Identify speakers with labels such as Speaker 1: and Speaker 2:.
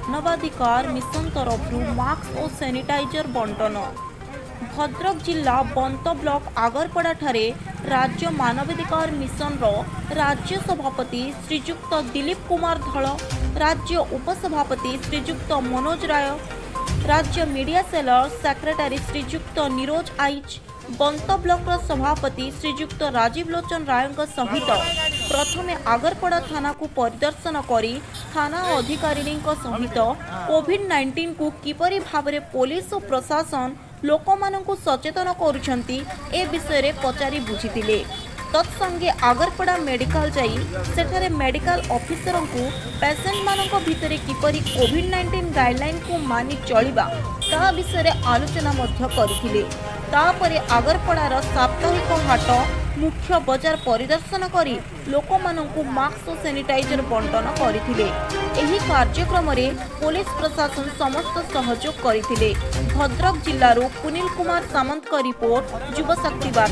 Speaker 1: ମାନବାଧିକାର ମିଶନ ତରଫରୁ ମାସ୍କ ଓ ସାନିଟାଇଜର ବଣ୍ଟନ। ଭଦ୍ରକ ଜିଲ୍ଲା ବନ୍ତ ବ୍ଲକ ଆଗରପଡ଼ାଠାରେ ରାଜ୍ୟ ମାନବାଧିକାର ମିଶନର ରାଜ୍ୟ ସଭାପତି ଶ୍ରୀଯୁକ୍ତ ଦିଲୀପ କୁମାର ଧଳ, ରାଜ୍ୟ ଉପସଭାପତି ଶ୍ରୀଯୁକ୍ତ ମନୋଜ ରାୟ, ରାଜ୍ୟ ମିଡିଆ ସେଲର ସେକ୍ରେଟାରୀ ଶ୍ରୀଯୁକ୍ତ ନିରୋଜ ଆଇଚ୍, ବନ୍ତ ବ୍ଲକର ସଭାପତି ଶ୍ରୀଯୁକ୍ତ ରାଜୀବ ଲୋଚନ ରାୟଙ୍କ ସହିତ ପ୍ରଥମେ ଆଗରପଡ଼ା ଥାନାକୁ ପରିଦର୍ଶନ କରି ଥାନା ଅଧିକାରିଣୀଙ୍କ ସହିତ କୋଭିଡ-19କୁ କିପରି ଭାବରେ ପୋଲିସ ଓ ପ୍ରଶାସନ ଲୋକମାନଙ୍କୁ ସଚେତନ କରୁଛନ୍ତି, ଏ ବିଷୟରେ ପଚାରି ବୁଝିଥିଲେ। ତତ୍ସଙ୍ଗେ ଆଗରପଡ଼ା ମେଡିକାଲ ଯାଇ ସେଠାରେ ମେଡିକାଲ ଅଫିସରଙ୍କୁ ପେସେଣ୍ଟମାନଙ୍କ ଭିତରେ କିପରି କୋଭିଡ-19 ଗାଇଡଲାଇନକୁ ମାନି ଚଳିବା, ତା ବିଷୟରେ ଆଲୋଚନା ମଧ୍ୟ କରିଥିଲେ। ତାପରେ ଆଗରପଡ଼ାର ସାପ୍ତାହିକ ହାଟ, ମୁଖ୍ୟ ବଜାର ପରିଦର୍ଶନ କରି ଲୋକମାନଙ୍କୁ ମାସ୍କ ଓ ସାନିଟାଇଜର ବଣ୍ଟନ କରିଥିଲେ। ଏହି କାର୍ଯ୍ୟକ୍ରମରେ ପୋଲିସ ପ୍ରଶାସନ ସମସ୍ତ ସହଯୋଗ କରିଥିଲେ। ଭଦ୍ରକ ଜିଲ୍ଲାରୁ ପୁନିଲ କୁମାର ସାମନ୍ତଙ୍କ ରିପୋର୍ଟ, ଯୁବଶକ୍ତି ବାର୍ତ୍ତା।